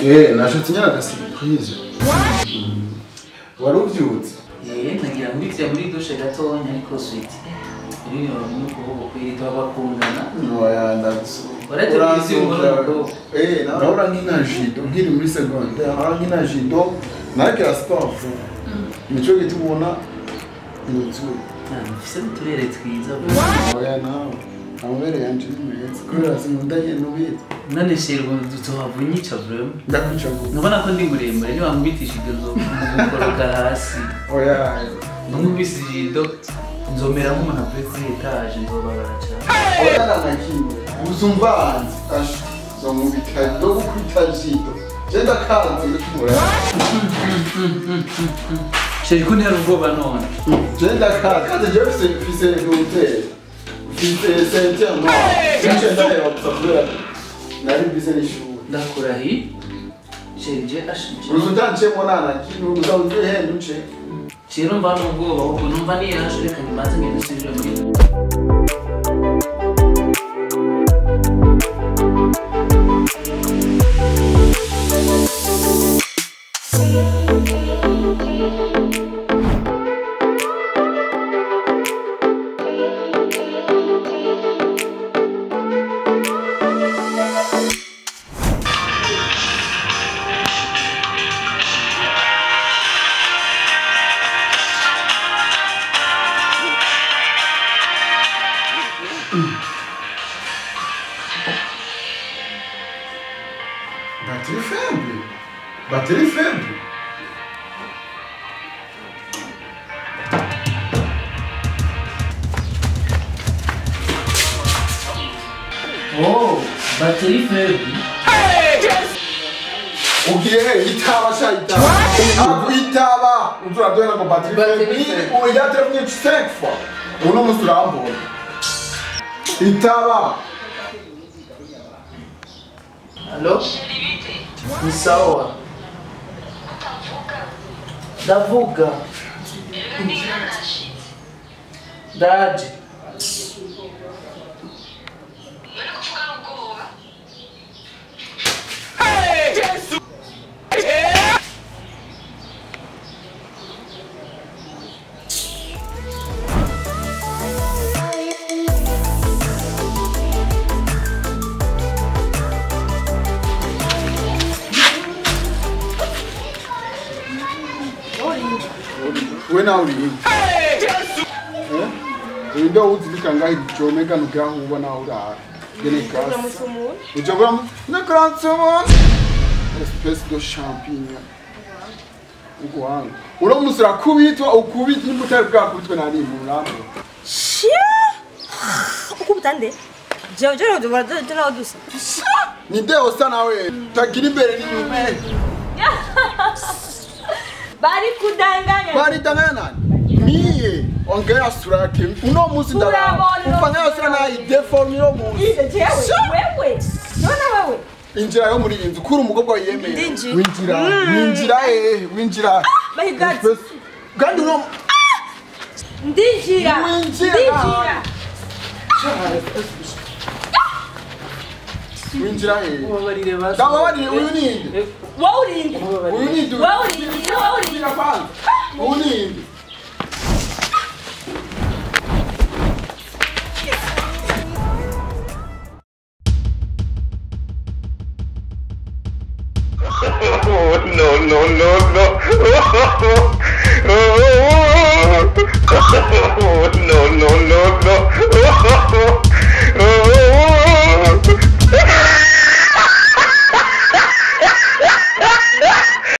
Nashatse nyine aga surprise. Wari uvyutse? Nagira nkubitire muri douche gatonya ariko sweet. Iri ni ukuboko kwiri twabakundana. Oya ndagusuka. Nahora nkina judo nkiri muri secondaire, nahora nkina judo narakira sport. Nico gituma ubona nuzuye. Mfise uturere twiza. Oya nawe amabere yanje ni meza kubera sinkunda nyene ubizi. None sheri uzohava unyica vraiment. Ndakwica gute? Ntubona ko ndi muremure niwankubita ijido nzokoroka hasi. Oya nkubise ijido nzomera nk'umuntu avuye kuri etage nzobabara cane. Oya nta uzumva hanze asha nzomubita ndogukubita jido je ndakanze ndakubura. Sheri ko ntera ubwoba none. Je ndakanze je mfise dute mfise ceinture noire. Je ndaheba gusa kubera nari mbize n'ishuri. Ndakurahi sheri je ashije. Uzudancemo nana kintu uzauzihenda uce. Sheri numva n'ubwoba ahubwo numva niyashe reka nibanze ngende nsubire muri. Batterie faible. Batterie faible. Oh, batterie faible. Ugiye itaba sha itaba. Itaba. Uzoradohera ngo batterie faible. Oya telefone 5 fois. Uno musi urambona. Itaba. Allo? Ni sawa. Ndavuga. Ndaje. We nawe uri inde uzibika ngaho ijomeka nugaho ubona urara gene gas ujogora ne espèce de champignon uguhanga uramusura kubitwa ukubitwa nimba bwakubitwe nari mu rambo shia ukubita nde je je dusa ni nde usa nawe tagira imbere n'inyuma bari kudanganya. Bari danganya nani? Mie ongera sura yake uno musi ndara ufanya sura na deforme yo musi. Ije wewe. Nona wewe. Injira yo muri inzu kuri umukobwa yemeye. Winjira winjira winjira. My God. Kandi uno ndinjira. Winjira. Winjira Ubabarire basi. Ndababarire uyu ninde? Wowe urinde. Uyu ninde? Wowe urinde. Wowe urinde. Uyu ninde? No, no, no, no.